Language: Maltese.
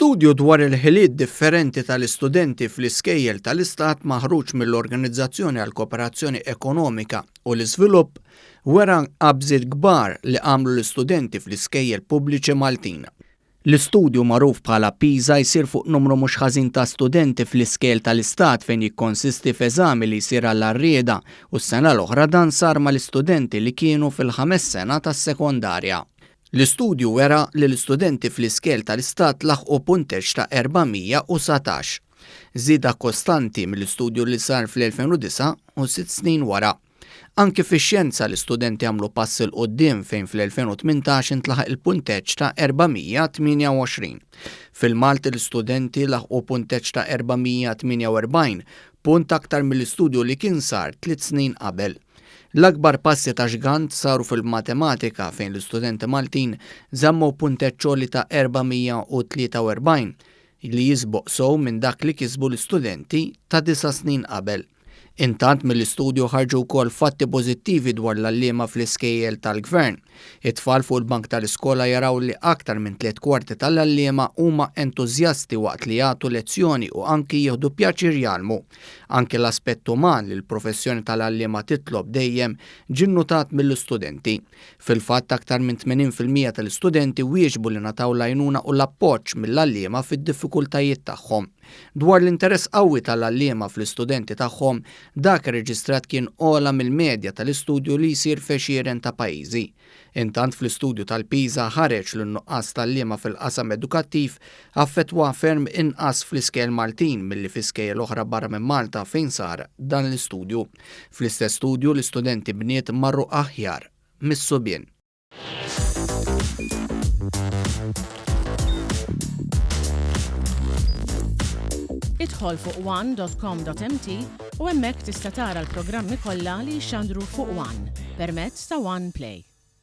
Studju dwar il-ħiliet differenti tal-istudenti fl-iskejjel tal-Istat maħruġ mill-Organizzazzjoni għall-Kooperazzjoni Ekonomika u l-Iżvilupp wera qabżiet kbar li għamlu l-istudenti fl-iskejjel pubbliċi Maltin. L-istudju magħruf bħala PISA jsir fuq numru mhux ħażin ta' studenti fl-iskejjel tal-Istat fejn jikkonsisti f'eżami li jsir għall-għarrieda u s-sena l-oħra dan sar mal-istudenti li kienu fil-ħames sena tas-sekondarja. L-istudju wera li l-istudenti fl-iskejjel tal-Istat laħqu punteġġ ta' 419. Żieda kostanti mill-istudju li sar fl-2009 u sitt snin wara. Anki fix-xjenza l-istudenti għamlu pass 'il quddiem fejn fl-2018 intlaħaq il-punteġġ ta' 428. Fil-Malti l-istudenti laħqu punteġġ ta' 448, punt aktar mill-istudju li kien sar tliet snin qabel. L-akbar passi ta' xgant saru fil-matematika fejn l-istudenti Maltin żammew punteġġ għoli ta' 443, li jisboq sew minn dak li kisbu l-istudenti ta' disa' snin qabel. Intant mill-istudju ħarġu wkoll fatti pożittivi dwar l-għalliema fl-iskejjel tal-Gvern. It-tfal fuq il-bank tal-iskola jaraw li aktar minn tliet kwarti tal-għalliema huma entużjasti waqt li jagħtu lezzjoni u anki jieħdu pjaċir jgħallmu. Anki l-aspett uman li l-professjoni tal-għalliema titlob dejjem ġie nnutat mill-istudenti. Fil-fatt aktar minn 80% tal-istudenti wieġbu li ngħataw l-għajnuna u l-appoġġ mill-għalliema fid-diffikultajiet tagħhom. Dwar l-interess qawwi tal-għalliema fl-istudenti tagħhom, dak irreġistrat kien ogħla mill-medja tal-istudju li jsir f'għexieren ta' pajjiżi. Intant fl-istudju tal-PISA ħareġ li n-nuqqas t'għalliema fil-qasam edukattiv affettwa ferm inqas fl-iskejjel Maltin milli fi skejjel oħra barra minn Malta fejn sar dan l-istudju. Fl-istess studju l-istudenti bniet marru aħjar mis-subien. Idħol fuq one.com.mt u hemmhekk tista' tara l-programmi kollha li jixxandru fuq One permezz ta' One Play.